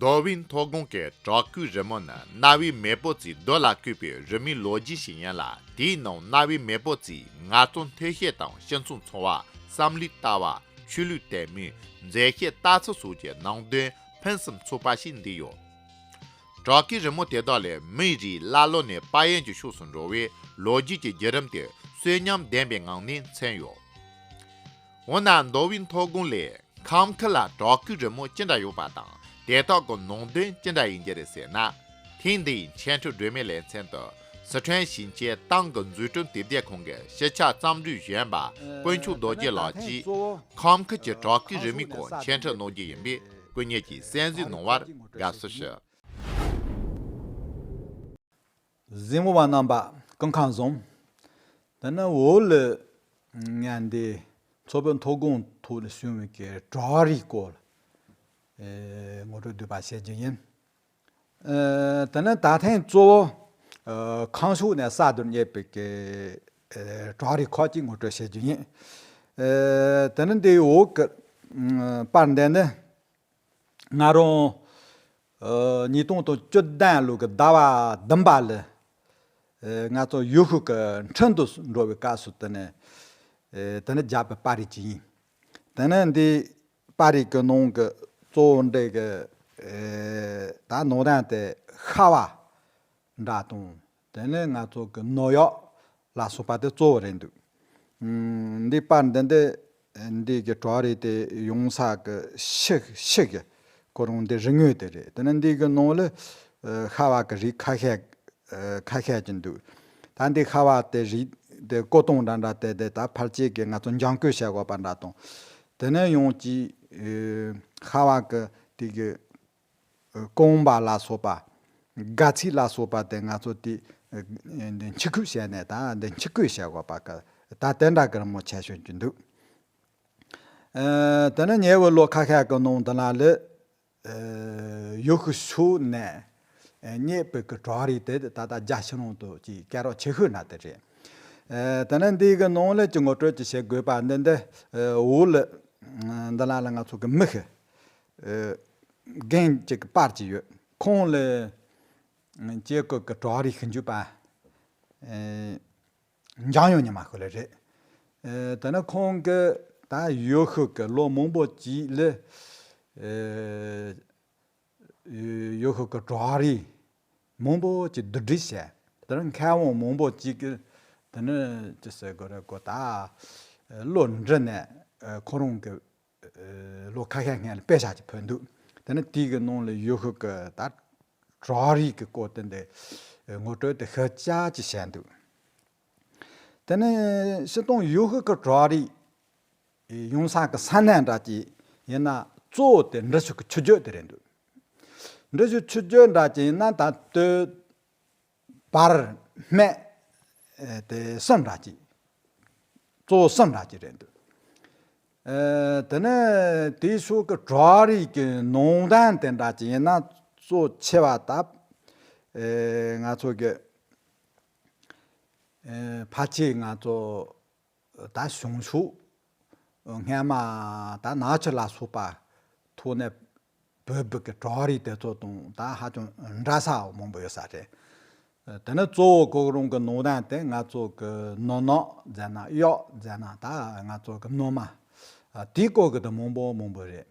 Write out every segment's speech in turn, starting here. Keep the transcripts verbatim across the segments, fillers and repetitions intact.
རྡོ་བིན་མཐོ་སྒང་གི་བྲག་བརྐོས་རི་མོ་ནི་གནའ་བོའི་མེས་པོ་ཚོས་རྡོ་ལ་བརྐོས་པའི་རི་མོའི་ལོ་རྒྱུས་ཤིག་ཡིན་ལ། དེའི་ནང་གནའ་བོའི་མེས་པོ་ཚོས་ངལ་རྩོལ་མཐོ་ཤོས་དང་སྤྱི་ཚོགས་འཚོ་བ། བསམ་བློའི་ལྟ་བ། ཆོས་ལུགས་དད་མོས། མཛེས་དཔྱོད་ལྟ་ཚུལ་སོགས་ཀྱི་ནང་དོན་ཕུན་སུམ་ཚོགས་པ་ཞིག་འདུས་ཡོད། བྲག་བརྐོས་རི་མོ་དེ་དག་ལས་མིའི་རིགས་ཀླ་ཀློ་ནས་དཔལ་ཡོན་གྱི་ཕྱོགས་སུ་འགྲོ་བའི་ལོ་རྒྱུས་ཀྱི་བརྒྱུད་རིམ་དེ་གསོན་ཉམས་ལྡན་པའི་ངང་ནས་མཚོན་ཡོད། འོ་ན་རྡོ་བིན་མཐོ་སྒང་ལས་ཁམས་ཁུལ་ལ་བྲག་བརྐོས་རི་མོ་ཅི་འདྲ་ཡོད་པ་དང་། དེ་དག་གི་ནང་དོན་ཅི་འདྲ་ཡིན་རྒྱུ་རེད་ཟེར་ན། ཐེངས་འདིའི་འཆད་ཁྲིད་སྒྲོན་མེའི་ལེ་ཚན་དུ་སི་ཁྲོན་ཞིང་ཆེན་ཏང་གི་འཛུགས་སྐྲུན་དུས་དེབ་ཁང་གི་ཤེས་བྱ་བརྩམས་སྒྲིག་གཞོན་པ་དཀོན་མཆོག་རྡོ་རྗེ་ལགས་ཀྱིས་ཁམས་ཁུལ་གྱི་བྲག་བརྐོས་རི་མོའི་སྐོར་འཆད་ཁྲིད་གནང་རྒྱུ་ཡིན་པས། སྐུ་ཉིད་ཀྱིས་གསན་གཟིགས་གནང་བར་དགའ་བསུ་ཞུ། གཟིགས་མོ་བ་རྣམ་པ་སྐུ་ཁམས་བཟང་། དེ་ནས་འོག་ལ་ངས་འདི་མཚོ་བོད་མཐོ་སྒང་ཐོག་ལ་བྱུང་བའི་གི་བྲག་རིའི་སྐོར་ལ་ངོ་སྤྲོད་བསྡུས་པ་བྱེད་རྒྱུ་ཡིན། དེ་ནས་ད་ཐེངས་གཙོ་བོ་ཁམས་ཕྱོགས་ནས་གསར་དུ་རྙེད་པའི་གི་བྲག་རིའི་ཁག་ཅིག་ངོ་སྤྲོད་བྱེད་རྒྱུ་ཡིན། དེ་ནས་འདིའི་འོག་གི་པར་འདི་ནི། ང་རང་ཉིས་སྟོང་དང་བཅུ་བདུན་ལོ་གི་ཟླ་བ་བདུན་པ་ལ་ང་ཚོ་ཡུལ་ཤུལ་གྱི་ཁྲིན་ཏུ་འགྲོ་བའི་སྐབས་སུ་དེ་ནས་དེ་ནས་བརྒྱབ་པའི་པར་རིས་ཅིག་ཡིན། དེ་ནས་འདི་པར་རིས་ཀྱི་ནང་གི་གཙོ་བོ་འདི་གི་ད་ནང་དོན་དེ་ཤ་བ་འདྲ་དང་། དེ་ནས་ང་ཚོ་གི་ནོར་གཡོག་ལ་སོགས་པ་དེ་གཙོ་བོ་རེད་འདུག་ཨུམ། འདི་པར་འདི་འདི་འདི་གི་བྲག་རིས་དེ་ཡོང་ས་གི་ཕྱི་ཕྱི་གི་ཁོ་རང་འདི་རི་ངོས་དེ་རེད། དེ་ནས་འདི་གི་ནང་ལ་ཤ་བ་གི་རིགས་ཁ་ཤས་ཁ་ཤས་ཀྱི་འདུག་ད་འདི་ཤ་བ་དེ་རིགས་དེ་བརྐོ་སྟངས་འདྲ་འདྲ་དེ་དེ་ད་ཕལ་ཆེར་གི་ང་ཚོ་འཇམ་བརྐོས་བྱེད་དགོས་པ་འདྲ་དང་། དེ་ནས་ཡང་ཅིག་ཤ་བ་གི་དེ་གི་རྐང་པ་ལ་སོགས་པ། སྒལ་ཚིགས་ལ་སོགས་པ་དེ་ང་ཚོ་དེ་འདི་འཆི་ཁུག་བྱས་ནས་ད་འདི་འཆི་བརྐོས་བྱེད་དགོས་པ་གི་ད་དེ་འདྲ་གི་རི་མོ་ཆེ་ཤོས་ཅིག་འདུག་དེ་ནས་ཉེ་བའི་ལོ་ཁ་ཤས་ཀྱི་ནང་དེ་ལ་ལས་ཡུལ་ཤུལ་ཕྱོགས་ནས་རྙེད་པའི་གི་བྲག་རིས་དེ་ད་ལྟ་རྒྱ་ཕྱི་ནང་དུ་ཅིག་སྐད་གྲགས་ཆེ་ཤོས་ན་དེ་རེད། དེ་ནས་འདི་གི་ནང་ལས་ཅིག་ངོ་སྤྲོད་ཅིག་བྱེད་དགོས་པ་འདི་འདི་འོག་ལ་འདི་ལ་ལ་ང་ཚོ་གི་མི་ཤི་རྒན་ཅིག་གི་པར་ཅིག་ཡོད། ཁོང་ལ་སྐྱེ་དགུ་གི་བྲག་རིས་ཤིག་འཇུག་པ། འཇམ་དབྱངས་ཉི་མ་ཁོ་ལ་རེད། དེ་ནས་ཁོང་གིས་ད་ཡུལ་ཤུལ་གྱི་ལོ་མང་པོ་ཅིག་ལ་ཡུལ་ཤུལ་གྱི་བྲག་རིས་མང་པོ་ཅིག་བསྡུ་སྒྲིག་བྱས། དེ་ནས་མཁས་དབང་མང་པོ་ཅིག་གིས་དེ་ནས་ཅི་ཟེར་དགོས་རེད་གོ་ད་བློ་འདྲི་ནས་ཁོ་རང་གི་ལོ་ཁ་ཤས་སྔོན་ལ་དཔེ་ཆ་ཅིག་ཕུལ་འདུག་དེ་ནས་དེའི་གི་ནང་ལ་ཡུལ་ཤུལ་གྱི་ད་བྲག་རིས་ཀྱི་སྐོར་དེ་འདི་ངོ་སྤྲོད་དེ་ཤུགས་ཅག་ཅིག་བྱས་འདུག་དེ་ནས་སྤྱིར་བཏང་ཡུལ་ཤུལ་གྱི་བྲག་རིས་ཡོང་ས་གི་ས་གནས་འདྲ་ཅིག་ཡིན་ན་གཙོ་བོ་དེ་འབྲི་ཆུ་གི་ཆུ་རྒྱུད་དེ་རེད་འདུག་འབྲི་ཆུ་ཆུ་རྒྱུད་འདྲ་ཅིག་ཡིན་ན་ད་སྟོད་བར་སྨད་དེ་གསུམ་འདྲ་ཅིག་གཙོ་བོ་གསུམ་འདྲ་ཅིག་རེད་འདུག་དེ་ནས་དེའི་ཕྱོགས་ཀྱི་བྲག་རིས་ཀྱི་ནང་དོན་དེ་འདྲ་ཅིག་ཡིན་ན་གཙོ་ཆེ་བ་ད་ང་ཚོ་གི་ཕལ་ཆེར་ང་ཚོ་ད་བྱང་ཕྱོགས་སྔ་མ་ད་ནག་ཆུ་ལ་སོགས་པ་ཐོག་ནས་བོད་བོད་ཀྱི་བྲག་རིས་དེ་ཚོ་དང་ད་ཧ་ཅང་འདྲ་ས་མང་པོ་ཡོད་ས་རེད། དེ་ནས་གཙོ་བོ་ཁོ་རང་གི་ནང་དོན་དེ་ང་ཚོ་གི་ནོར་ནག་ཟེར་ན་གཡག་ཟེར་ན་ད་ང་ཚོ་གི་ནོར་མ་དེའི་སྐོར་གི་དེ་མང་པོ་མང་པོ་རེད།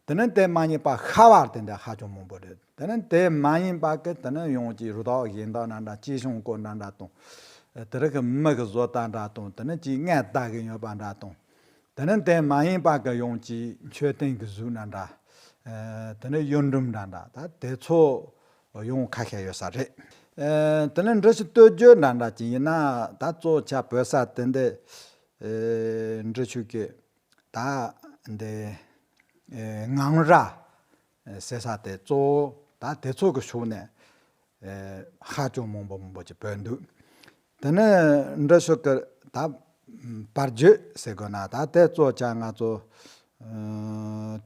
དེ་ནས་དེ་མ་ཡིན་པ་ཤ་བ་དེ་འདྲ་ཧ་ཅང་མང་པོ་རེད། དེ་ནས་དེ་མ་ཡིན་པ་གི་དེ་ནས་ཡང་ཅིག་རི་དྭགས་གཞན་དག་འདྲ་འདྲ་སྐྱེས་ཆུང་སྐོར་འདྲ་འདྲ་དང་། དེ་རིགས་ཀྱི་མི་གི་བཟོ་ལྟ་འདྲ་དང་དེ་ནས་ཅིག་སྔས་ལྟ་གི་ཡོད་པ་འདྲ་དང་། དེ་ནས་དེ་མ་ཡིན་པ་གི་ཡང་ཅིག་མཆོད་རྟེན་གི་གཟུགས་འདྲ་འདྲ། དེ་ནས་གཡུ་འབྲུམ་འདྲ་འདྲ་ད་དེ་ཚོ་ཡང་ཁ་ཤས་ཡོད་ས་རེད། དེ་ནས་འབྲི་ཆུ་སྟོད་རྒྱུད་འདྲ་འདྲ་ཅིག་ཡིན་ན་ད་གཙོ་ཆེ་བོད་ས་དེ་འདི་འབྲི་ཆུ་གི་ད་འདི་ངང་ར་ཟེར་ས་དེ་གཙོ་བོ་ད་དེ་ཚོ་གི་ཕྱོགས་ནས་ཧ་ཅང་མང་པོ་མང་པོ་ཅིག་བོད་འདུག་དེ་ནས་འབྲི་ཆུ་གི་ད་བར་རྒྱུད་ཟེར་དགོས་ན་ད་དེ་གཙོ་ཆེ་ང་ཚོ་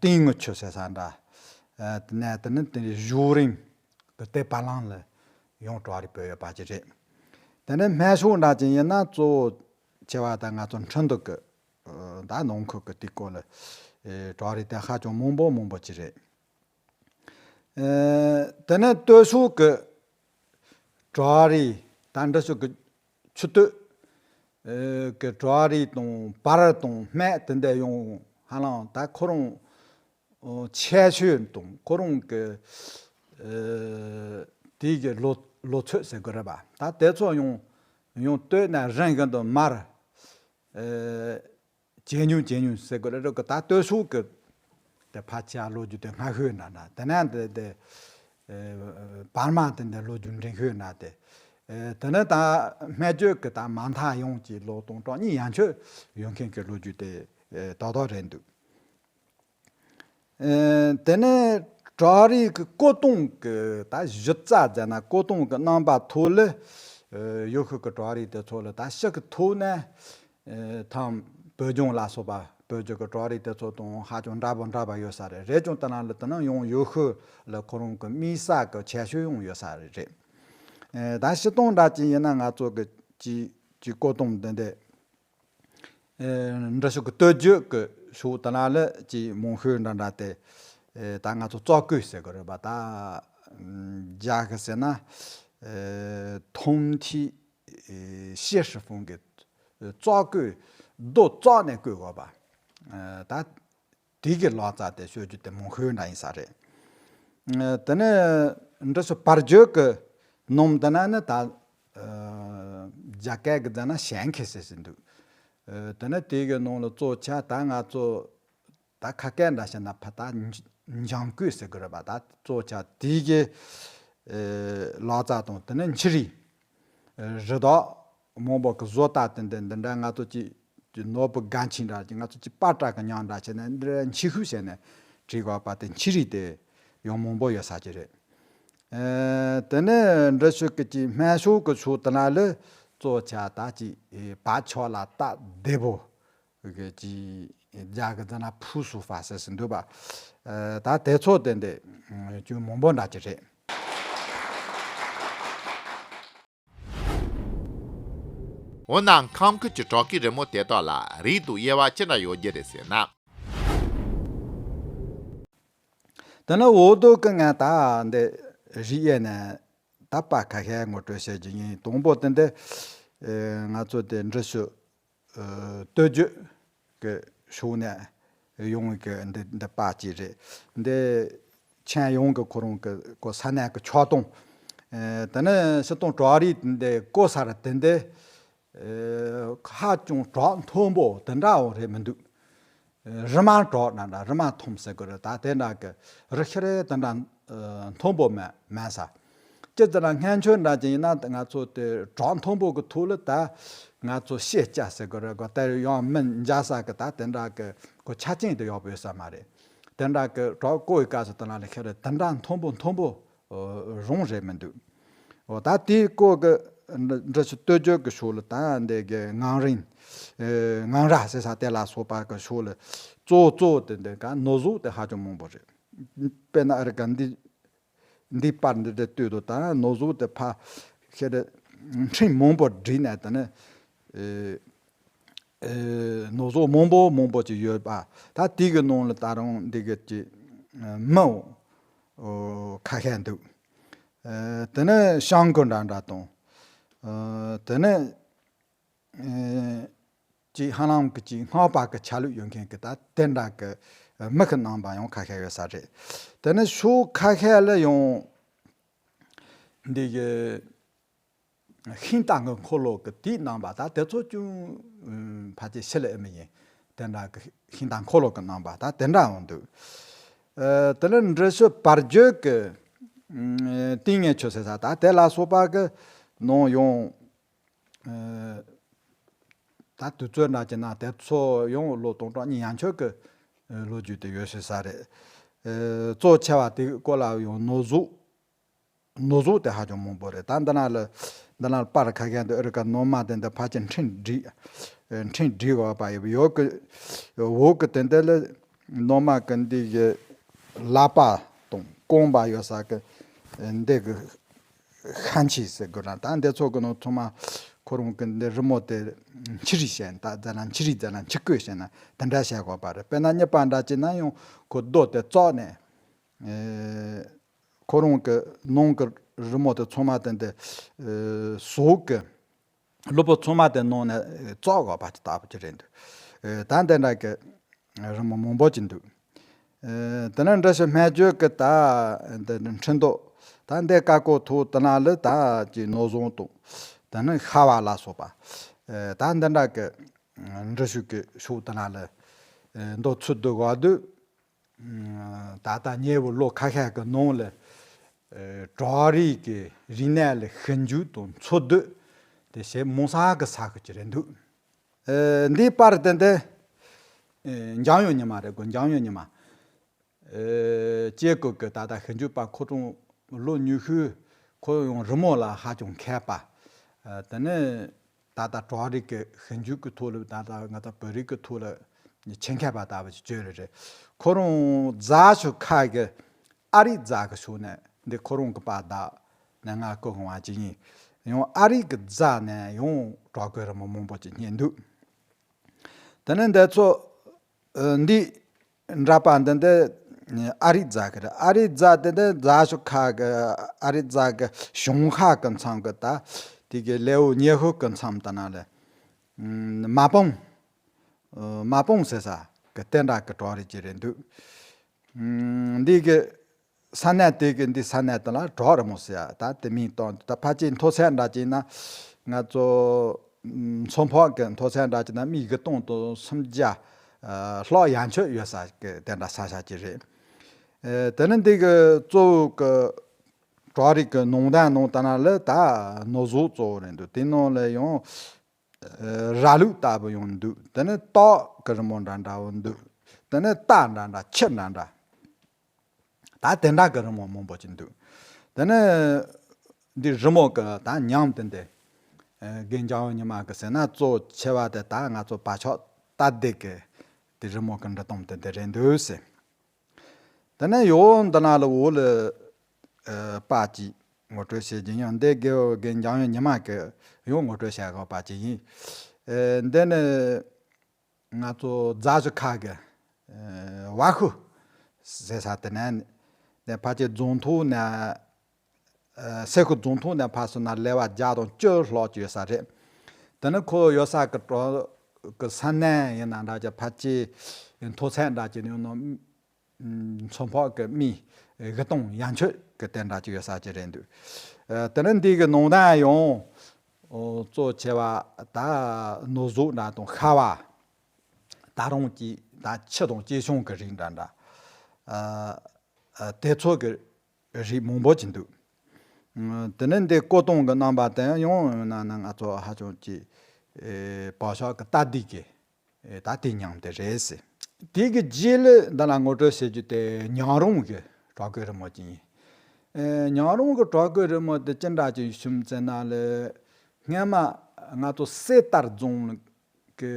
ཏིང་ངེ་ཆུ་ཟེར་ས་འདྲ། དེ་ནས་དེ་ནས་དེ་བཞུགས་རིང་གི་དེ་བར་ལམ་ལ་ཡང་བྲག་རིས་བོད་ཡོད་པ་ཅིག་རེད། དེ་ནས་སྨད་ཕྱོགས་འདྲ་ཅིག་ཡིན་ན་གཙོ་བོ་ཆེ་བ་ད་ང་ཚོ་ཁྲིན་ཏུ་གི་ད་ནང་ཁུལ་གྱི་དེའི་སྐོར་ལ་བྲག་རིས་དེ་ཧ་ཅང་མང་པོ་མང་པོ་ཅིག་རེད། ཨེ། དེ་ནས་སྟོད་ཕྱོགས་ཀྱི་བྲག་རི། ད་འདི་ཕྱོགས་ཀྱི་ཆུ་སྟོད་ཨེ་གི་བྲག་རི་དང་བར་དང་སྨད་དེ་འདྲ་ཡང་ཧ་ལམ་ད་ཁོ་རང་ཨོ་ཁྱད་ཆོས་དང་ཁོ་རང་གི་ཨེ་དེའི་གི་ལོ་ལོ་ཚོད་ཟེར་དགོས་རེད་པ། ད་དེ་ཚོ་ཡང་ཡང་སྟོད་ནས་རིམ་བཞིན་དུ་མར་ཨེ་ཇེ་ཉུང་ཇེ་ཉུང་ཟེར་དགོས་རེད། ད་སྟོད་ཕྱོགས་ཀྱི་དེ་ཕལ་ཆེར་ལོ་རྒྱུས་དེ་སྔ་ཤོས་འདྲ་འདྲ། དེ་ནས་དེ་དེ་ཨེ་བར་མ་དེ་འདྲ་ལོ་རྒྱུས་འབྲིང་ཤོས་འདྲ་དེ། ཨེ་དེ་ནས་ད་སྨད་རྒྱུད་ཀྱི་ད་མ་མཐའ་ཡོངས་ཀྱི་ལོ་སྟོང་ཕྲག་གཉིས་ཡན་ཆོད་ཡོད་མཁན་གྱི་ལོ་རྒྱུས་དེ་ཨེ་ཏག་ཏག་རེད་འདུག། ཨེ་དེ་ནས་བྲག་རི་གི་སྐོར་གཏོང་གི་ད་གཞི་རྩ་ཟེར་ན་སྐོར་གཏོང་གི་རྣམ་པ་ཐོག་ལ་ཨེ་ཡུལ་ཤུལ་གྱི་བྲག་རི་དེ་ཚོ་ལ་ད་ཕྱི་གི་ཐོག་ནས་ཨེ་ཐང་བོད་ལྗོངས་ལ་སོགས་པ་བོད་ལྗོངས་ཀྱི་བྲག་རི་དེ་ཚོ་དང་ཧ་ཅང་འདྲ་པོ་འདྲ་པོ་ཡོད་ས་རེད། རེད་ཀྱང་དེ་ནང་ལ་དེ་ནང་ཡང་ཡུལ་ཤུལ་ལ་ཁོ་རང་གི་དམིགས་བསལ་གྱི་ཁྱད་ཆོས་ཡང་ཡོད་ས་རེད། ཨེ་ད་སྤྱིར་བཏང་འདྲ་ཅིག་ཡིན་ན་ང་ཚོ་གི་ཅིག་ཅིག་སྐོར་གཏོང་དེ་འདྲ། ཨེ་འདི་ཕྱོགས་ཀྱི་སྟོད་རྒྱུད་ཀྱི་ཕྱོགས་དེ་ན་ལ་ཅིག་མང་ཤོས་འདྲ་འདྲ་དེ། ཨེ་ད་ང་ཚོ་ཙོག་གོས་ཟེར་གི་རེད་པ། ད་རྒྱ་གི་ཟེར་ན། ཨེ་通体ཨེ་血是风གི་ཙོག་གོས་རྡོ་བཙུགས་ནས་བརྐོས་དགོས་པ། ཨེ་ད་དེ་གི་ལག་རྩལ་དེ་སྤྱོད་རྒྱུ་དེ་མང་ཤོས་འདྲ་ཡིན་ས་རེད། ཨེ་དེ་ནས་འདི་ཚོ་བར་རྒྱུད་ཀྱི་ནང་དེ་ན་ནི་ད་ཨེ་རྒྱ་སྐད་ཀྱི་དེ་ན་ཞན་ཁེ་ཟེར་ཟིན་འདུག། ཨེ་དེ་ནས་དེ་གི་ནང་ལ་གཙོ་ཆེ་ད་ང་ཚོ་ད་ཁ་སྐད་འདྲ་བཤད་ན་ཕ་ད་འཇང་གོས་ཟེར་གི་རེད་པ། ད་གཙོ་ཆེ་དེ་གི་ཨེ་ལག་རྩལ་དང་དེ་ནས་འཕྱི་རིས། རི་དྭགས་མང་པོ་གི་བཟོ་ལྟ་དེ་འདྲ་འདི་འདྲ་ང་ཚོ་ཅིག་ཅིག་ནོར་བུ་སྒ་ཆེན་འདྲ་ཅིག་ང་ཚོ་ཅིག་པ་ཏྲ་གི་མྱིང་འདྲ་བྱས་ནས་འདི་འཕྱི་ཤུལ་བྱས་ནས་བྲིས་དགོས་པ་དེ་འཕྱི་རིས་དེ་ཡང་མང་པོ་ཡོད་ས་ཅིག་རེད། ཨེ་དེ་ནས་འདི་ཕྱོགས་ཀྱི་ཅིག་སྨད་ཕྱོགས་ཀྱི་ཕྱོགས་དེ་ན་ལ་གཙོ་ཆེ་ད་ཅིག་ཨེ་བ་ཆོ་ལ་སྟག་སྡེ་པོ་གི་ཅིག་རྒྱ་གི་དེ་ན་ཕུ་སུ་ཧྥ་ཟེར་ཟིན་འདུག་པ། ཨེ་ད་དེ་ཚོ་དེ་འདྲ་ཅུང་མང་པོ་འདྲ་ཅིག་རེད། འོ་ན་ཁམས་ཁུལ་གྱི་བྲག་སྐས་རི་མོ་དེ་དག་ལ་རིགས་དང་དབྱེ་བ་ཅི་འདྲ་ཡོད་རྒྱུ་རེད་ཟེར་ན། དེ་ནས་འོ་དོ་གི་ང་ད་འདི་རིགས་དབྱེ་ནས་ད་པ་ཁ་ཤས་ངོ་སྤྲོད་བྱེད་རྒྱུ་ཡིན། དང་པོ་དེ་འདི་ཨེ་ང་ཚོ་དེ་འབྲི་ཆུ་ཨེ་སྟོད་རྒྱུད་ཀྱི་ཕྱོགས་ནས་ཡོང་གི་འདི་འདི་པ་གཅིག་རེད། འདི་ཁྱེད་ཡོང་གི་ཁོ་རང་གི་ཁོ་ས་གནས་ཀྱི་ཆགས་སྟངས། ཨེ་དེ་ནས་སྤྱིར་བཏང་བྲག་རི་འདི་བརྐོས་ས་ར་དེ་འདི་ཨེ་ཧ་ཅང་བྲག་མཐོན་པོ་དེ་འདྲ་བོ་རེད་མི་འདུག། རི་མ་བྲག་ན་འདྲ་རི་མ་མཐོན་པོ་ཟེར་གི་རེད། ད་དེ་འདྲ་གི་རི་ཤི་རེ་དེ་འདྲ་ཨེ་མཐོན་པོ་མེད་མེད་ས། སྤྱིར་དེ་ན་སྔོན་ཆད་འདྲ་ཅིག་ཡིན་ན་ང་ཚོ་དེ་བྲག་མཐོན་པོ་གི་ཐོག་ལ་ད་ང་ཚོ་ཤེལ་སྐྱ་ཟེར་གི་རེད་གོ། དེ་ཡང་མི་འཇའ་ས་གི་ད་དེ་འདྲ་གི་གོ་ཆ་རྐྱེན་དེ་ཡག་པོ་ཡོད་ས་མ་རེད། དེ་འདྲ་གི་བྲག་བརྐོས་ཡི་སྐབས་སུ་དེ་ན་ལ་ཤི་རེ་དེ་འདྲ་མཐོན་པོ་མཐོན་པོ་རང་རེད་མི་འདུག། འོ་ད་དེའི་སྐོར་གྱི་འབྲི་ཆུ་སྟོད་རྒྱུད་ཀྱི་ཕྱོགས་ལ་ད་འདི་གི་ངང་རིང་། ཨེ་ངང་ར་ཟེར་ས་དེ་ལ་སོགས་པ་གི་ཕྱོགས་ལ་གཙོ་གཙོ་དེ་འདི་ག་ནོར་ཟོག་དེ་ཧ་ཅང་མང་པོ་རེད། དཔེར་ན་ཨ་རི་ཀ་འདི་འདི་པར་འདི་འདྲ་ལྟོས་དང་ད་ནོར་ཟོག་དེ་ཕ་ཤེད་ཕྲེང་མང་པོ་བསྒྲིགས་ནས་དེ་ནི་ཨེ་ཨེ་ནོར་ཟོག་མང་པོ་མང་པོ་ཅིག་ཡོད་པ། ད་དེ་གི་ནང་ལ་ད་རུང་འདི་གི་ཅིག་མི་འོ་ཁ་ཤས་འདུག། ཨེ་དེ་ནས་ཤང་ཀུ་འདྲ་འདྲ་དང་། ཨེ་དེ་ནས་ཨེ་ཅིག་ཧ་ལམ་གི་ཅིག་སྔགས་པ་གི་ཆ་ལུགས་ཡོད་མཁན་གི་ད་དེ་འདྲ་གི་མི་གི་རྣམ་པ་ཡང་ཁ་ཤས་ཡོད་ས་རེད། དེ་ནས་ཕྱོགས་ཁ་ཤས་ལ་ཡང་འདི་གི་ཤིང་རྟ་གི་འཁོར་ལོ་གི་དེའི་རྣམ་པ་ད་དེ་ཚོ་ཅུང་ཕལ་ཆེར་ཕྱི་ལ་ཨེ་མི་ཡིན། དེ་འདྲ་གི་ཤིང་རྟ་འཁོར་ལོ་གི་རྣམ་པ་ད་དེ་འདྲ་འོང་འདུག། ཨེ་དེ་ལས་འབྲི་ཆུ་བར་རྒྱུད་ཀྱི་ཨེ་ཏིང་ངེ་ཆུ་ཟེར་ས་ད་དེ་ལ་སོགས་པ་གི་ནང་ཡང་ཨེ་ད་དུས་ཚོད་འདྲ་ཅིག་ན་དེ་ཚོ་ཡང་ལོ་སྟོང་ཕྲག་གཉིས་ཡན་ཆོད་ཀྱི་ཨེ་ལོ་རྒྱུས་དེ་ཡོད་ཤེས་ས་རེད། ཨེ་གཙོ་ཆེ་བ་དེ་སྐོར་ལ་ཡང་ནོར་ཟོག་ནོར་ཟོག་དེ་ཧ་ཅང་མང་པོ་རེད། ད་འདི་ན་ལ་འདི་ན་ལ་པར་ཁ་ཤས་འདི་ཨ་རི་ཀ་ནོར་མ་དེ་འདི་ཕལ་ཆེར་ཕྲེང་བསྒྲིགས་ཨེ་ཕྲེང་བསྒྲིགས་ཡོད་པ་ཡོད་ཡོད་ཀྱི། འོག་གི་དེ་འདི་ལ་ནོར་མ་གི་འདི་གི་ལག་པ་དང་རྐང་པ་ཡོད་ས་གི་འདི་གི་ཤན་ཆི་ཟེར་དགོས་ར། ད་འདི་ཚོ་གི་ནང་ཚང་མ་ཁོ་རང་གི་འདི་རི་མོ་དེ་འཕྱི་རིས་བྱས་ན་ད་ཛ་ན་འཕྱི་རིས་ཛ་ན་འཕྱི་བཀོད་བྱས་ན་དེ་འདྲ་བྱས་དགོས་པ་རེད། དཔེར་ན་གཉིས་པ་འདྲ་བྱས་ན་ཡང་ཁོ་རྡོ་དེ་བཙུགས་ནས་ཨེ་ ཁོ་རང་གི་ནང་གི་རི་མོ་དེ་ཚང་མ་དེ་འདི་ཟོག་གི་ལུས་པོ་ཚང་མ་དེ་ནང་ནས་བཙོག་དགོས་པ་ཅིག་ལྟ་བུ་ཅིག་རེད་འདུག་ད་འདི་འདྲ་གི་རི་མོ་མང་པོ་ཅིག་འདུག་དེ་ནས་འདྲ་ཞིག་སྨན་བཅོས་ཀྱི་ད་འདི་འཕྲིན་ཐོག་ད་འདི་ཀ་ཀོ་ཐོག་དེ་ན་ལི་ད་ཀྱི་ནོར་བཟང་དང་དེ་ནས་ཤ་བ་ལ་སོགས་པ་ད་འདི་འདྲ་གི་འབྲི་ཤུགས་ཀྱི་ཤོག་དེ་ན་ལི་མདོ་ཚུལ་དུ་བ་དུ། ད་ལྟ་ཉེ་བའི་ལོ་ཁ་ཤས་ཀྱི་ནང་ལ་བྲག་རིས་ཀྱི་རིག་གནས་ལ་ཞིབ་འཇུག་དང་འཚོལ་སྡུད་དེ་བྱེད་མང་ས་གི་ས་ཁུལ་ཅིག་རེད་འདུག་འདིའི་པར་དེ་འདི་འཇམ་དབྱངས་ཉི་མ་རེད་གོ་འཇམ་དབྱངས་ཉི་མ། ཅེ་ཀོ་གི་ད་ལྟ་ཞིབ་འཇུག་པ་ཁོ་ཚོ་ལོ་ཉི་ཤུ་ཁོ་ཡང་རི་མོ་ལ་ཧ་ཅང་མཁས་པ། དེ་ནས་ད་ལྟ་བྲག་རིས་ཀྱི་ཞིབ་འཇུག་གི་ཐོག་ལ་ད་ལྟ་ང་ཚོ་བོད་རིག་གི་ཐོག་ལ་ཆེད་མཁས་པ་ལྟ་བུ་ཞིག་བྱོས་རེད་རེད། ཁོ་རང་རྫ་ཆུ་ཁ་གི་ཨ་རིག་རྫ་གི་ཕྱོགས་ནས་འདི་ཁོ་རང་གི་པར་དག་ནས་ང་བཀོད་ཡོང་བ་ཅིག་ཡིན། ཡང་ཨ་རིག་གི་རྫ་ནས་ཡང་བྲག་བརྐོས་རི་མོ་མང་པོ་ཅིག་རྙེད་འདུག་དེ་ནས་འདི་ཚོ་འདི་འདྲ་པ་འདི་འདི་ཨ་རིག་རྫ་གི་རེད། ཨ་རིག་རྫ་དེ་འདི་རྫ་ཆུ་ཁ་གི་ཨ་རིག་རྫ་གི་གཞོང་ཁ་གི་མཚམས་གི་ད་དེ་གི་ལེའུ་ཉི་ཤུ་གི་མཚམས་དེ་ན་ལ་མ་པང་མ་པང་ཟེར་ས་གི་དེ་འདྲ་གི་བྲག་རིས་ཅིག་རེད་འདུག་འདི་གི་ས་གནས་དེ་གི་འདི་ས་གནས་དེ་ལ་བྲག་རི་མོ་ཟེར་ཡ་ད་དེ་མིང་བཏགས་འདུག་ད་ཕལ་ཆེར་མཐོ་ཚད་འདྲ་ཅིག་ན་ང་ཚོ་མཚོ་འཕགས་ཀྱི་མཐོ་ཚད་འདྲ་ཅིག་ན་སྨི་དགུ་སྟོང་དང་སུམ་བརྒྱ་ལྷག་ཡན་ཆོད་ཡོད་ས་གི་དེ་འདྲ་ས་ཆ་ཅིག་རེད། དེ་ནི་འདི་གི་གཙོ་བོ་གི་བྲག་རིས་ཀྱི་ནང་དོན་ནང་ལྟ་ན་ལ་ད་ནོར་ཟོག་གཙོ་བོ་རེད་འདུག་དེ་ནང་ལ་ཡང་ར་ལུག་ལྟ་བུ་ཡང་འདུག་དེ་ནི་སྟག་གི་རི་མོ་འདྲ་འདྲ་བོ་འདུག་དེ་ནི་རྟ་འདྲ་འདྲ་ཁྱི་འདྲ་འདྲ། ད་དེ་འདྲ་གི་རི་མོ་མང་པོ་ཅིག་འདུག་དེ་ནི་འདི་རི་མོ་གི་ད་ཉམས་དེ་འདི་རྒན་འཇམ་དབྱངས་ཉི་མ་གི་ཟེར་ན་གཙོ་ཆེ་བ་དེ་ད་ང་ཚོ་བག་ཆགས་ལྟ་བདེ་གི་དེ་རི་མོ་གི་འབྲི་སྟངས་དེ་འདི་རེད་འདུག་ཟེར། དེ་ནས་ཡོ་འདི་ན་ལ་འོ་ལ་པ་ཅིག་ངོ་སྤྲོད་བྱེད་ཀྱི་ཡང་འདི་དགེ་བའི་རྒན་འཇམ་དབྱངས་ཉི་མ་གི་ཡང་ངོ་སྤྲོད་བྱ་དགོས་པ་ཅིག་ཡིན། འདི་ནི་ང་ཚོ་རྫ་ཆུ་ཁ་གི་བ་ཤུ་ཟེར་ས་དེ་ནས་ནས་ཕལ་ཆེར་རྫོང་ཐོག་ནས་སེ་ཁུ་རྫོང་ཐོག་ནས་ཕར་སོང་ན་ལེ་བ་བརྒྱ་དང་བཅུ་ལྷག་ཅིག་ཡོད་ས་རེད། དེ་ནི་ཁོ་ཡོད་ས་གི་གྲོང་གི་ས་གནས་ཡིན་ན་འདྲ་ཅིག་ཕལ་ཆེར་མཐོ་ཚད་འདྲ་ཅིག་ཡོད་ན། མཚོ་འཕགས་ཀྱི་སྨི་དགུ་སྟོང་ཡན་ཆོད་ཀྱི་དེ་འདྲ་ཅིག་ཡོད་ས་ཅིག་རེད་འདུག་དེ་ནི་འདི་གི་ནང་དོན་ཡང་གཙོ་ཆེ་བ་ད་ནོར་ཟོག་འདྲ་དང་ཤ་བ་ད་རུང་ཅིག་ད་ཁྱི་དང་ཅི་ཤོང་གི་རིགས་འདྲ་འདྲ་དེ་ཚོ་གི་རིགས་མང་པོ་ཅིག་འདུག་དེ་ནི་འདི་བཀོད་སྟངས་ཀྱི་རྣམ་པ་དེ་ཡང་ཡང་ན་ན་ང་ཚོ་ཧ་ཅང་ཅིག་བག་ཆགས་ཀྱི་ལྟ་བདེ་གི་ད་དེ་མཉམ་དེ་རེད་ཟེར། དེ་གི་རྗེས་ལ་འདི་ལ་ངོ་སྤྲོད་བྱེད་རྒྱུ་དེ་ཉང་རོང་གི་བྲག་བརྐོས་རི་མོ་ཅིག་ཡིན། ཉང་རོང་གི་བྲག་བརྐོས་རི་མོ་དེ་ཅི་འདྲ་ཅིག་ཞུམ་ཙེ་ན་ལ་སྔན་མ་ང་ཚོ་སེ་ལྟར་རྫོང་གི་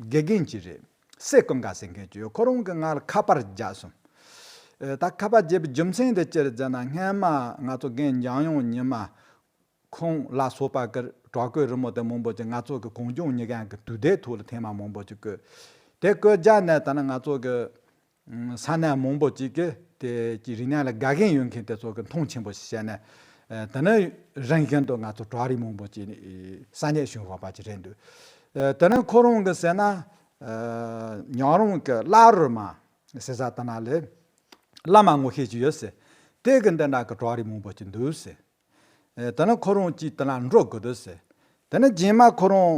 དགེ་རྒན་ཅིག་རེད། སེ་ཀུན་དགའ་ཟེར་མཁན་ཅིག་ཡོད། ཁོ་རང་གིས་ང་ལ་ཁ་པར་བརྒྱབ་སོང་། ད་ཁ་པར་བརྒྱབ་པའི་རྒྱུ་མཚན་དེ་ཅི་རེད་ཟེར་ན་སྔན་མ་ང་ཚོ་རྒན་འཇམ་དབྱངས་ཉི་མ། ཁོང་ལ་སོགས་པ་གི་བྲག་བརྐོས་རི་མོ་དེ་མང་པོ་ཅིག་ང་ཚོ་གི་གངས་ལྗོངས་མྱི་རྒན་གི་དུས་དེབ་ཐོག་ལ་ཐེངས་མ་མང་པོ་ཅིག་བཀོད། དེ་བཀོད་རྒྱ་ནས་ད་ནི་ང་ཚོ་གི་ས་གནས་མང་པོ་ཅིག་གི་དེ་ཀྱི་རིག་གནས་ལ་དགའ་མཁན་ཡོད་མཁན་དེ་ཚོ་གི་མཐོང་ཆེན་པོ་ཞིག་བྱས་ནས་ད་ནི་རང་བཞིན་དུ་ང་ཚོ་བྲག་རིས་མང་པོ་ཅིག་གསར་རྙེད་བྱུང་བ་པ་ཅིག་རེད་འདུག་ད་ནི་ཁོ་རང་གི་ཟེར་ན་ཉང་རོང་གི་བླ་རུ་མ་ཟེར་ས་ད་ན་ལས་བླ་མ་ངོ་ཤེས་ཅིག་ཡོད་ཟེར། དེ་གི་འདི་འདྲ་གི་བྲག་རིས་མང་པོ་ཅིག་འདུག་ཟེར། ད་ནི་ཁོ་རང་གཅིག་དེ་ལ་འགྲོ་དགོས་འདུག་ཟེར། དེ་ནི་རྗེས་མ་ཁོ་རང་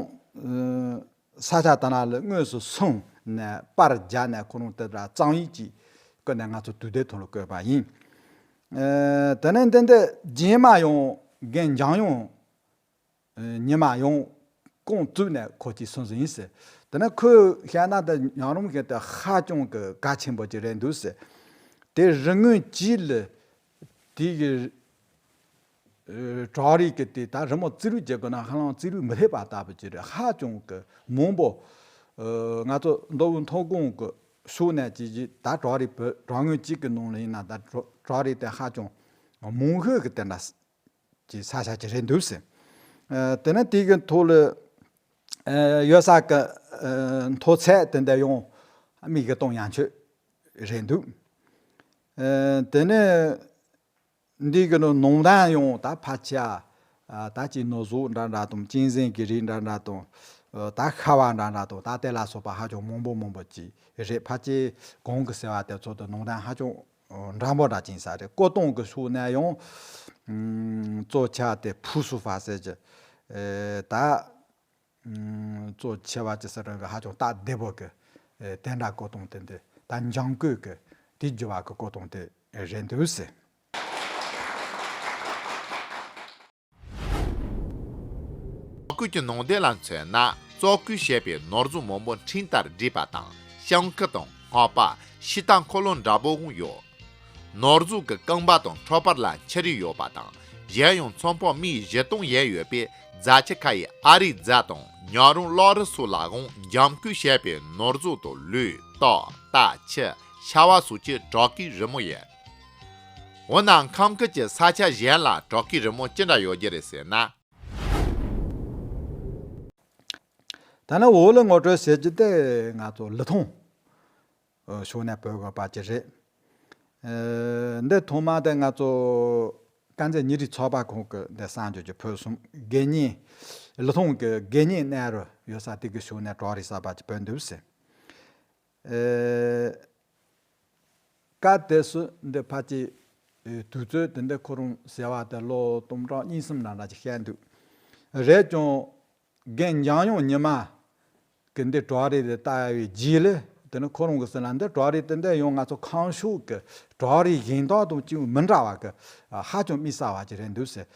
ས་ཆ་དེ་ན་ལ་དངོས་སུ་སོང་ནས་པར་བརྒྱབ་ནས་ཁོ་རང་དེ་འདྲ་གཙང་ཡིག་ཅིག་བཀོད་ནས་ང་ཚོ་དུས་དེབ་ཐོག་ལ་བཀོད་པ་ཡིན། དེ་ནི་འདི་འདི་རྗེས་མ་ཡང་རྒན་འཇམ་དབྱངས་ཉི་མ་ཡང་ཁོང་བཙུགས་ནས་ཁོ་གཅིག་སོང་ཟིན་ཟེར། དེ་ནི་ཁོས་བཤད་ན་ད་ཉང་རོང་གི་དེ་ཧ་ཅང་གི་གལ་ཆེན་པོ་ཅིག་རེད་འདུག་ཟེར། དེ་རི་ངོས་གཅིག་ལ་དེ་གི་བྲག་རིས་ཀྱི་དེ་ད་རི་མོ་རྩིས་རུས་བྱེད་དགོས་ན་ཧ་ལམ་རྩིས་རུས་མི་ཐེབས་པ་ལྟ་བུ་ཅིག་རེད། ཧ་ཅང་གི་མང་པོ། ང་ཚོ་མདོ་དབུས་མཐོ་སྒང་གི་ཕྱོགས་ནས་ཅིག་ཅིག་ད་བྲག་རིས་བོད་བྲག་ངོས་གཅིག་གི་ནང་ལ་ཡིན་ན་ད་བྲག་རིས་དེ་ཧ་ཅང་མང་ཤོས་ཀྱི་དེ་འདྲ་ཅིག་ས་ཆ་ཅིག་རེད་འདུག་ཟེར། དེ་ནས་དེ་གི་ཐོག་ལ་ཡོད་ས་གི་མཐོ་ཚད་དེ་འདྲ་ཡང་སྨི་དགུ་སྟོང་ཡན་ཆོད་རེད་འདུག་དེ་ནས། འདི་གི་ནང་ནང་དོན་ཡང་ད་ཕལ་ཆེར་ཨ་ད་ཅིག་ནུ་ཟོག་འདྲ་འདྲ་དང་གཅན་གཟན་གྱི་རིགས་འདྲ་འདྲ་དང་ཨ་ད་ཤ་བ་འདྲ་འདྲ་དང་ད་དེ་ལ་སོགས་པ་ཧ་ཅང་མང་པོ་མང་པོ་ཅིག་རེད། ཕལ་ཆེར་གོང་གི་ཟེར་བ་དེ་ཚོ་དང་ནང་དོན་ཧ་ཅང་འདྲ་མོ་འདྲ་ཅིག་ཡིན་ས་རེད། བཀོད་སྟངས་ཀྱི་ཕྱོགས་ནས་ཡང་ཨ་གཙོ་ཆེ་དེ་ཕུ་སུ་ཧྥ་ཟེར་གྱི་ཨེ་ད་ཨ་གཙོ་ཆེ་བ་ཅིག་ཟེར་རུང་གི་ཧ་ཅང་སྟབས་བདེ་པོ་གི་ཨེ་དེ་འདྲ་བཀོད་སྟངས་དེ་འདི་ད་འཇམ་སྐུད་གི་དེ་བསྒྱུར་བ་གི་བཀོད་སྟངས་དེ་རེད་འདུག་ཟེར། ལོ་རྒྱུས་ཀྱི་ནང་དོན་ལ་མཚོན་ན། བཙོག་གོས་བྱས་པའི་ནོར་རྫས་མང་པོ་འཕྲིན་ལྟར་བསྒྲིགས་པ་དང་། ཤང་ཁུ་དང་སྔགས་པ། ཕྱི་ཐང་འཁོར་ལོ་འདྲ་པོ་ཀུན་ཡོད། ནོར་རྫས་ཀྱི་རྐང་པ་དང་ཁྲོ་པར་ལ་འཁྱེར་ཡུལ་ཡོད་པ་དང་། གཞན་ཡང་ཚོང་དཔོན་མི་བཞི་སྟོང་ཡན་ཡོད་པའི་རྫ་ཆུ་ཁ་ཡི་ཨ་རིག་རྫ་དང་ཉག་རོང་གློག་རི་སོགས་ལའང་འཇམ་སྐུད་བྱས་པའི་ནོར་རྫས་དང་ལུད། ཏོག་ཏ་ཆུ། ཤ་བ་སོགས་ཀྱི་བྲོ་གོས་རི་མོ་ཡོད། འོ་ན་ཁམས་ཁུལ་གྱི་ས་ཆ་གཞན་ལ་བྲོ་གོས་རི་མོ་ཅི་འདྲ་ཡོད་རྒྱུ་རེད་ཟེར་ན། ད་ནི་འོག་ལ་ངོ་སྤྲོད་བྱེད་རྒྱུ་དེ་ང་ཚོ་ལི་ཐང་ཕྱོགས་ནས་བོད་དགོན་པ་ཅིག་རེད། ཨ་འདི་ཐོག་མ་དེ་ང་ཚོ་དཀར་མཛེས་ཉིན་རེའི་ཚོགས་པ་ཁོང་གི་འདི་གསར་འགྱུར་གྱི་ཕུལ་སོང་། དགེ་བསྙེན་ལི་ཐང་གི་དགེ་བསྙེན་གནས་རུ་ཡོད་ས་དེ་གི་ཕྱོགས་ནས་བྲོ་རིས་གསར་པ་ཅིག་བོད་འདུག་ཟེར། ཨེ། སྐབས་དེ་སུ་འདི་ཕལ་ཆེར་ཨེ་དུས་ཚོད་དེ་འདི་ཁོ་རང་ཟེར་བ་དེ་ལོ་སྟོང་ཕྲག་གཉིས་གསུམ་ནང་ལ་ཅིག་བཤད་འདུག་རེད་ཀྱང་རྒན་འཇམ་དབྱངས་ཉི་མ་གི་འདི་བྲོ་རིས་དེ་བལྟ་བའི་རྗེས་ལ་དེ་ནི་ཁོ་རང་གི་ཟེར་ན་འདི་བྲོ་རིས་དེ་འདི་ཡང་ང་ཚོ་ཁམས་ཕྱོགས་ཀྱི་བྲོ་རིས་གཞན་དག་དང་ཅིག་མི་འདྲ་བ་གི་ཧ་ཅང་དམིགས་བསལ་བ་ཅིག་རེད་འདུག་ཟེར།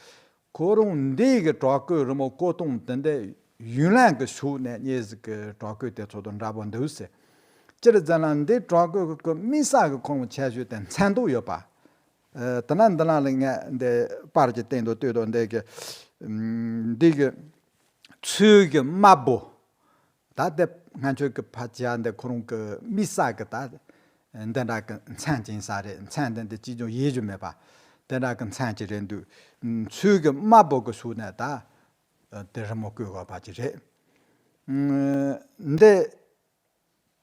ཁོ་རང་འདི་གི་བྲོ་གོས་རི་མོ་བཀོད་སྟངས་དེ་འདྲ་ཡུན་རིང་གི་ཕྱོགས་ནས་ཉེ་ཟིག་གི་བྲོ་གོས་དེ་ཚོ་དང་འདྲ་པོ་འདུག་ཟེར། སྤྱིར་ཟེར་ན་འདི་བྲོ་གོས་ཀྱི་དམིགས་བསལ་གྱི་ཁོ་རང་ཁྱད་ཆོས་དེ་མཚན་ཐོག་ཡོད་པ། ཨ་དེ་ན་འདི་ན་ལ་ངས་འདི་པར་གྱི་སྟེང་དུ་ལྟོས་དང་འདི་གི་ཨམ་འདི་གི་ཚོས་ཀྱི་དམར་པོ། ད་ལྟ་སྔ་ཆོས་ཀྱི་ཕལ་ཆེར་འདི་ཁོ་རང་གི་དམིགས་བསལ་གྱི་ད་འདི་འདྲ་གི་མཚན་ཅིག་ཡིན་ས་རེད། མཚན་འདི་འདི་ཅིས་ཀྱང་ཡིད་དུ་མེད་པ་དེ་འདྲ་གི་མཚན་ཅིག་རེད་འདུག་ཚོས་ཀྱི་དམར་པོ་གི་ཕྱོགས་ནས་ད་དེ་རི་མོ་བཀོད་དགོས་པ་ཅིག་རེད། འདི་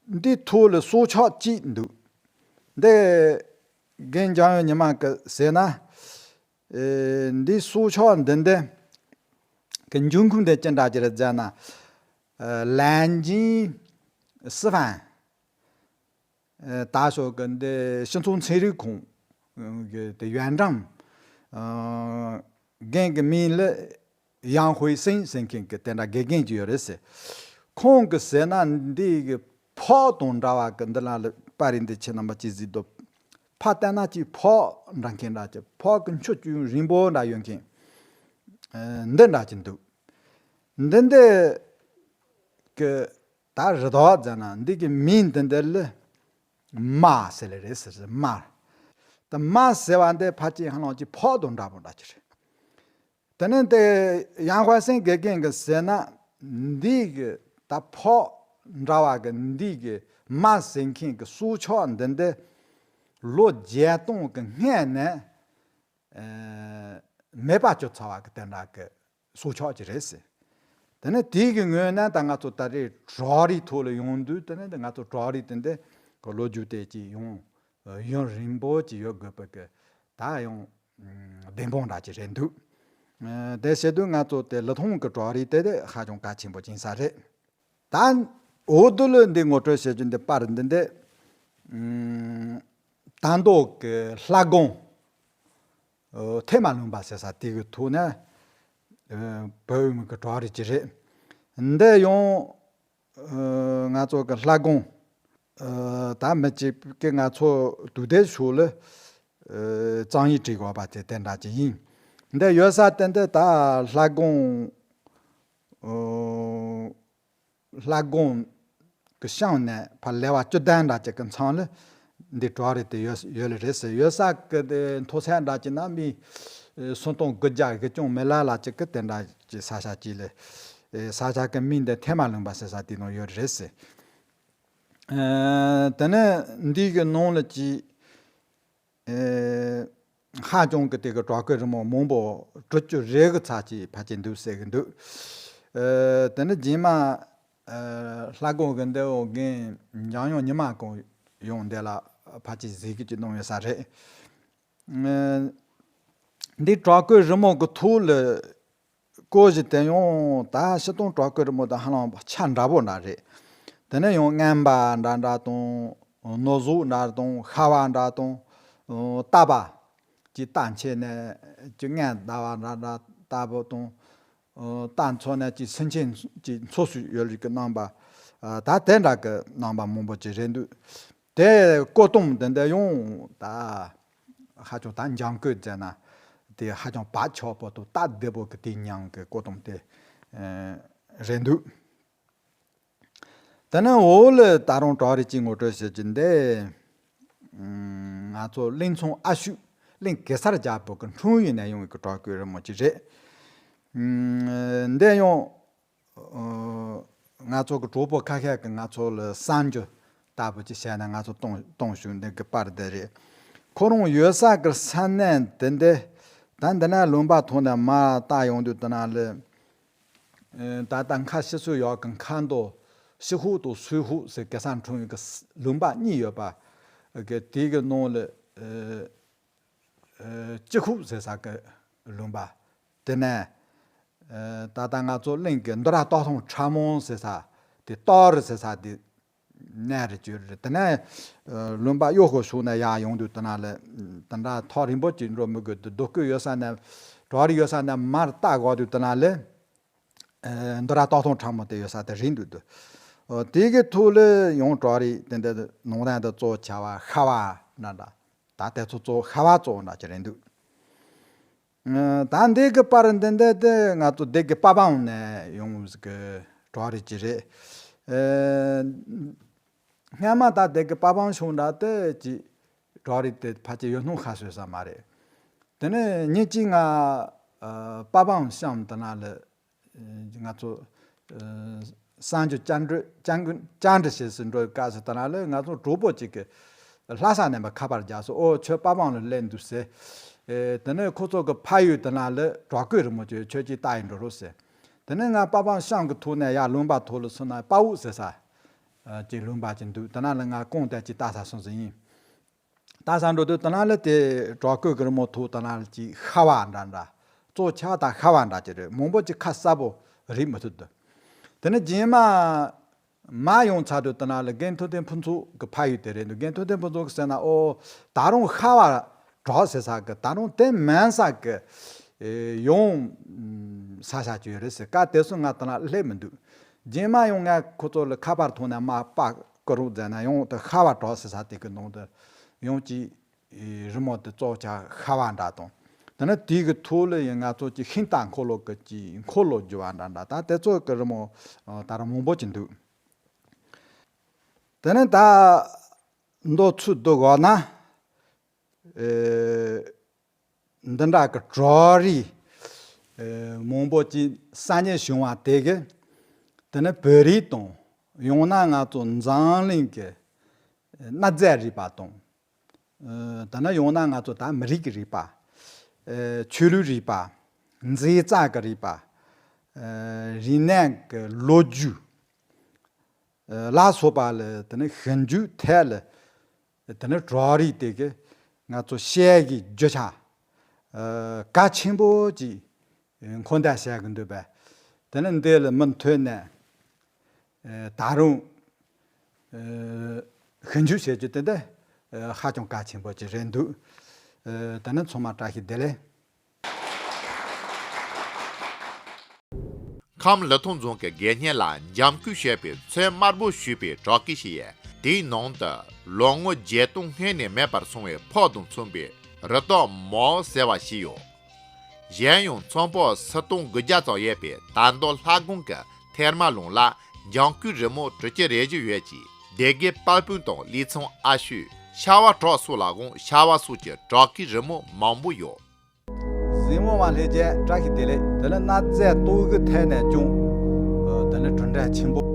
འདི་ཐོག་ལ་སྲོག་ཆགས་གཅིག་འདུག་འདི་རྒན་འཇམ་དབྱངས་ཉི་མ་གི་ཟེར་ན། ཨེ་འདི་སྲོག་ཆགས་འདི་འདི་གི་འབྱུང་ཁུངས་འདི་ཅི་འདྲ་ཅིག་རེད་ཟེར་ན། ཨ་ལན་ཅིན་སི་ཧྥན། ཨ་ད་ཞོགས་ཀྱི་འདི་སྤྱི་ཚོགས་ཚན་རིག་ཁང་གི་དེ་ཡོན་ཀྲང་ཨ་རྒན་གྱི་མིང་ལ་ཡང་ཧུའེ་སིན་ཟེར་མཁན་གྱི་དེ་འདྲ་དགེ་རྒན་ཅིག་ཡོད་རེད་ཟེར། ཁོང་གི་ཟེར་ན་འདི་གི་ཕག་དང་འདྲ་བ་གི་འདི་ལ་ལ་པར་རིས་འདི་ཁྱེད་རྣམ་པ་ཅིག་གཟིགས་དང་། ཕར་བལྟས་ན་ཅིག་ཕག་འདྲ་མཁན་འདྲ་ཅིག་ཕག་གི་མཆུ་ཅུང་རིང་པོ་འདྲ་ཡོད་མཁན་ཨ་འདི་འདྲ་ཅིག་འདུག་འདི་འདི་གི་ད་རི་དྭགས་ཟེར་ན་འདི་གི་མིང་འདི་འདི་ལ་དམར་ཟེར་ལེ་རེད་ཟེར་ཟེར་དམར། ད་དམར་ཟེར་བ་འདི་ཕལ་ཆེར་ཧ་ལམ་ཅིག་ཕག་དང་འདྲ་པོ་འདྲ་ཅིག་རེད། དེ་ནས་དེ་ཡང་ཧྭ་སེང་དགེ་རྒན་གྱིས་ཟེར་ན་འདི་གི་ད་ཕག་འདྲ་བ་གི་འདི་གི་དམར་ཟེར་མཁན་གྱི་སྲོག་ཆགས་འདི་འདི་ལོ་བརྒྱད་སྟོང་གི་སྔོན་ནས་ཨེ་མེད་པ་བཅོ་ཚར་བ་གི་དེ་འདྲ་གི་སྲོག་ཆགས་ཅིག་རེད་ཟེར། དེ་ནས་དེའི་གི་ངོས་ནས་ད་ང་ཚོ་ད་རེས་བྲག་རིས་ཐོག་ལ་ཡོང་དུས་དེ་ནས་ད་ང་ཚོ་བྲག་རིས་དེ་འདི་གི་ལོ་རྒྱུས་དེ་ཅིག་ཡང་ཡུན་རིང་པོ་ཅིག་ཡོད་དགོས་པ་གི་ད་ཡང་བདེན་དཔང་འདྲ་ཅིག་རེད་འདུག་ཨ་དེ་བྱེད་དུས་ང་ཚོ་དེ་ལི་ཐང་གི་བྲག་རིས་དེ་དེ་ཧ་ཅང་གལ་ཆེན་པོ་ཅིག་ཡིན་ས་རེད། ད་འོ་དེ་ལ་འདི་ངོ་སྤྲོད་བྱེད་རྒྱུ་འདི་པར་འདི་འདི་ཨམ་དར་མདོ་གི་ལྷ་སྒང་ཨ་ཐེ་མ་ལུང་པ་ཟེར་ས་དེ་གི་ཐོག་ནས་ཨ་བོད་མི་གི་བྲག་རིས་ཅིག་རེད། འདི་ཡང་ཨ་ང་ཚོ་གི་ལྷ་སྒང་ཨ་ད་མི་གཅིག་གི་ང་ཚོ་དུས་དེབ་ཤོག་ལ་ཨ་གཙང་ཡིག་བྲིས་དགོས་པ་དེ་དེ་འདྲ་ཅིག་ཡིན། འདི་ཡོད་ས་དེ་འདི་ད་ལྷ་སྒང་ཨ་ལྷ་སྒང་གི་ཤང་ནས་ཕར་ལེ་བ་བཅུ་བདུན་འདྲ་ཅིག་གི་མཚམས་ལ་འདི་བྲག་རིས་དེ་ཡོད་ཡོད་ལེ་རེད་ཟེར། ཡོད་ས་གི་དེ་མཐོ་ཚད་འདྲ་ཅིག་ན་མི་ཨེ་སུམ་སྟོང་དགུ་བརྒྱ་གི་ཅུང་མི་ལ་ལ་ཅིག་གི་དེ་འདྲ་ཅིག་ས་ཆ་ཅིག་ལ་ཨེ་ས་ཆ་གི་མིང་འདི་ཐེ་མ་ལུང་པ་ཟེར་ས་དེ་ནང་ཡོད་རེད་ཟེར། ཨེ་དེ་ནས་འདི་གི་ནང་ལ་ཅིག་ཨེ་ཧ་ཅང་གི་དེ་གི་བྲག་བརྐོས་རི་མོ་མང་པོ་དྲུག་ཅུ་རེ་གི་ཚད་ཅིག་ཕལ་ཆེར་འདུག་ཟེར་གི་འདུག་ཨེ་དེ་ནས་རྗེས་མ་ཨེ་ལྷ་སྒང་གི་འདི་འོ་རྒན་འཇམ་དབྱངས་ཉི་མ་ཀུན་ཡང་འདི་ལ་ཕལ་ཆེར་གཟིགས་གི་ཅིག་གནང་ཡོད་ས་རེད། ཨེ་ འདི་བྲག་བརྐོས་རི་མོ་གི་ཐོག་ལ་བརྐོས་བཞིན་དེ་ཡང་ད་སྤྱིར་བཏང་བྲག་བརྐོས་རི་མོ་དང་ཧ་ལམ་ཆ་འདྲ་པོ་འདྲ་རེད། དེ་ནས་ཡང་རྔན་པ་འདྲ་འདྲ་དང་ནོར་གཟུགས་འདྲ་དང་ཤ་བ་འདྲ་དང་རྟ་པ་གྱི་རྟ་མཆོག་ནས་ཀྱི་རྔན་བརྡར་བ་འདྲ་འདྲ་ལྟ་བུ་དང་། རྟ་མཆོག་ནས་ཀྱི་སེམས་ཅན་གྱི་མཚོ་སུ་ཡོད་ལུགས་ཀྱི་རྣམ་པ། ད་དེ་འདྲ་གི་རྣམ་པ་མང་པོ་ཅིག་རེད་འདུག་དེ་བརྐོས་གཏོང་དེ་འདྲ་ཡང་ད་ཧ་ཅང་ད་འཇམ་བརྐོས་མཛད་ན་དེ་ཧ་ཅང་བག་ཆགས་པོ་དང་སྟབས་བདེ་པོ་གི་དེ་མྱང་གི་བརྐོས་གཏོང་དེ་རེད་འདུག་དེ་ནས་འོག་ལ་ད་རུང་བྲག་རིས་ཅིག་ངོ་སྤྲོད་བྱེད་ཀྱི་འདི། ང་ཚོ་གླིང་ཚང་ཨ་ཤུ་གླིང་གེ་སར་རྒྱལ་པོ་གི་འཁྲུངས་ཡུལ་ནས་ཡོང་བའི་གི་བྲག་བརྐོས་རི་མོ་ཅིག་རེད། འདི་ཡང་ང་ཚོ་གི་གྲོགས་པོ་ཁ་ཤས་ཀྱིས་ང་ཚོ་ལ་གསར་འགྱུར་ལྟ་བུ་ཅིག་བཤད་ནས་ང་ཚོ་གཏོང་གཏོང་བཞིན་འདི་གི་པར་འདི་རེད། ཁོ་རང་ཡོད་ས་གི་ས་གནས་འདི་འདི་ད་འདི་ན་ལུང་པ་ཐོག་ནས་མར་བལྟ་ཡོང་དུས་དེ་ན་ལ། ད་ལྟ་མཁར་ཕྱི་སོ་ཡག་གི་མཁར་མདོ་ཕྱི་ཤོག་དང་ཚུར་ཤོག་ཟེར་གེ་སར་འཁྲུངས་ཡུལ་གྱི་ལུང་པ་གཉིས་ཡོད་པ་གི་དེ་གི་ནང་ལ་སྤྱི་ཁོག་ཟེར་ས་གི་ལུང་པ་དེ་ནས་ད་ལྟ་ང་ཚོ་གླིང་གི་མདོ་ར་སྟག་ཐང་ཁྲ་མོང་ཟེར་ས་དེ་སྟག་རི་ཟེར་ས་དེ། གནས་རེ་གྱུར་རེད། དེ་ནས་ལུང་པ་གཡོ་ཤོག་ཤོག་ནས་ཡར་ཡོང་དུས་དེ་ན་ལ་དེ་འདྲ་ཐག་རིང་པོ་ཅིག་འགྲོ་མི་དགོས་དུས་རྡོ་བརྐོས་ཡོད་ས་ནས་བྲག་རིས་ཡོད་ས་ནས་མར་ལྟ་དགོས་དུས་དེ་ན་ལ་མདོ་ར་སྟག་ཐང་ཁྲ་མོང་དེ་ཡོད་ས་དེ་རིང་འདུག་དུས། དེ་གི་ཐོག་ལ་ཡང་བྲག་རིས་དེ་འདྲ་ནང་དོན་དུ་གཙོ་ཆེ་བ་ཤ་བ་འདྲ་འདྲ་ད་དེ་ཚོ་གཙོ་ཤ་བ་གཙོ་བོ་འདྲ་ཅིག་རེད་འདུག་ད་འདི་གི་པར་འདི་འདི་དེ་ང་ཚོ་སྡེ་དགེ་པ་བང་ནས་ཡོང་བའི་གི་བྲག་རིས་ཅིག་རེད། སྔ་མ་ད་སྡེ་དགེ་པ་བང་ཤོག་འདྲ་དེ་ཅིག་བྲག་རིས་དེ་ཕལ་ཆེར་ཡོད་སྣང་ཧ་སོས་ས་མ་རེད། དེ་ནས་ཉིན་གཅིག་ང་པ་བང་ཤང་དེ་ན་ལ་ང་ཚོ་གསར་འགྱུར་བཅར་འདྲི་བཅར་འདྲི་བཅར་འདྲི་བྱེད་སུ་འགྲོ་བའི་སྐབས་སུ་དེ་ན་ལ་ང་ཚོ་གྲོགས་པོ་གཅིག་གིས་ལྷ་ས་ནས་མར་ཁ་པར་རྒྱག་སོང་། ཨོ་ཁྱོད་པ་བང་ལ་སླེབས་འདུག་ཟེར། དེ་ནས་ཁོ་ཚོ་གི་ཕ་ཡུལ་དེ་ན་ལ་བྲག་བརྐོས་རི་མོ་ཅིག་ཡོད། ཁྱོད་ཀྱིས་ལྟ་ཡི་འགྲོ་རོགས་ཟེར། དེ་ནས་ང་པ་བང་ཤང་གི་ཐོག་ནས་ཡར་ལུང་པ་ཐོག་ལ་སོང་ན་དཔའ་བོ་ཟེར་ས་ཅིག་ལུང་པ་ཅིག་འདུག་དེ་ན་ལ་ང་རྐང་སྟོན་ཅིག་ལྟ་ས་སོང་ཟེར་ཡིན། ལྟ་ས་འགྲོ་དུས་དེ་ན་ལ་དེ་བྲག་བརྐོས་ཀྱི་རི་མོ་ཐོག་དེ་ན་ལ་ཅིག་ཤ་བ་འདྲ་འདྲ། གཙོ་ཆེ་བ་དང་ཤ་བ་འདྲ་ཅིག་རེད། མང་པོ་ཅིག་ཁ་གསལ་པོ་རིག་མི་ཐུབ་འདུག་དེ་ནས་རྗེས་མ་མར་ཡོང་ཚར་དུས་དེ་ན་ལ་རྒན་ཐུབ་བསྟན་ཕུན་ཚོགས་ཀྱི་ཕ་ཡུལ་དེ་རེད་འདུག་རྒན་ཐུབ་བསྟན་ཕུན་ཚོགས་ཀྱིས་ཟེར་ན་ཨོ་ད་རུང་ཤ་བ་བྲག་ཟེར་ས་གི་ད་རུང་དེ་མིན་ས་གི་ཡང་ས་ཆ་ཅིག་ཡོད་རེད་ཟེར། སྐབས་དེ་ཚོ་ང་དེ་ན་སླེབས་མི་འདུག་རྗེས་མ་ཡང་ངས་ཁོ་ཚོ་ལ་ཁ་པར་ཐོག་ནས་མར་པར་བསྐུར་རོགས་མཛད་ན་ཡང་དེ་ཤ་བ་བྲག་ཟེར་ས་དེ་གི་ནང་དུ་ཡང་ཅིག་རི་མོ་དེ་གཙོ་ཆེ་ཤ་བ་འདྲ་དང་། དེ་ནས་དེ་གི་ཐོག་ལ་ཡང་ང་ཚོ་ཅིག་ཤིང་རྟ་འཁོར་ལོ་གི་ཅིག་འཁོར་ལོ་རྒྱུ་བ་འདྲ་འདྲ་ད་དེ་ཚོ་གི་རི་མོ་ད་རུང་མང་པོ་ཅིག་འདུག་དེ་ནས་ད་མདོ་ཚུར་བསྡུ་དགོས་ན། འདི་འདྲ་གི་བྲག་རིས་མང་པོ་ཅིག་གསར་རྙེད་བྱུང་བ་དེ་གི་དེ་ནི་བོད་རིས་དང་། ཡང་ན་ང་ཚོ་འཛམ་གླིང་གི་གནའ་རྫས་རིག་པ་དང་། དེ་ནི་ཡང་ན་ང་ཚོ་ད་མི་རིགས་ཀྱི་རིག་པ། ཆོས་ལུགས་རིག་པ། མཛེས་རྩལ་གྱི་རིག་པ། རིག་གནས་ཀྱི་ལོ་རྒྱུས། ལ་སོགས་པ་ལ་དེ་ནི་ཞིབ་འཇུག་ཐད་ལ་དེ་ནི་བྲག་རིས་དེ་གི་ང་ཚོ་ཤེལ་གྱི་རྒྱུ་ཆ་གལ་ཆེན་པོ་ཅིག་མཁོ་འདོན་བྱ་དགོས་འདུག་པས། དེ་ནི་འདི་ལ་མུ་མཐུད་ནས་ད་རུང་ཞིབ་འཇུག་བྱེད་རྒྱུ་དེ་འདི་ཧ་ཅང་གལ་ཆེན་པོ་ཅིག་རེད་འདུག་དེ་ནི་ཚང་མ་བཀྲ་ཤིས་བདེ་ལེགས། ཁམས་ལི་ཐང་རྫོང་གི་དགེ་བསྙེན་ལ་འཇམ་སྐུལ་བྱས་པའི་ཚོན་དམར་པོ་བྱུགས་པའི་བྲག་སྐས་ཤིག་ཡོད། དེའི་ནང་དུ་ལོ་ངོ་བརྒྱད་སྟོང་སྔོན་ནས་མེད་པར་སོང་བའི་ཕག་དང་མཚུངས་པའི་རི་དྭགས་མའོ་ཟེར་བ་ཞིག་ཡོད། གཞན་ཡང་ཚོན་པོ་སུམ་སྟོང་དགུ་བརྒྱ་ཙམ་ཡོད་པའི་དར་མདོ་ལྷ་སྒང་གི་ཐེར་མ་ལུང་ལ་འཇམ་སྐུལ་རི་མོ་དྲུག་ཅུ་རེ་བཞི་ཡོད་ཅིང་། སྡེ་དགེ་དཔལ་སྤུངས་དང་ལི་ཚང་ཨ་ཤོད། ཤ་བ་བྲག་སོགས་ལ་དགོང་ཤ་བ་སོགས་ཀྱི་བྲག་སྐས་རི་མོ་མང་པོ་ཡོད། གཟིགས་མོ་བ་ལྷན་རྒྱས་བཀྲ་ཤིས་བདེ་ལེགས། དེ་ལ་གནའ་རྫས་རྟོག་གི་ཐད་ནས་ཀྱང་དེ་ལ་གྲུབ་འབྲས་ཆེན་པོ་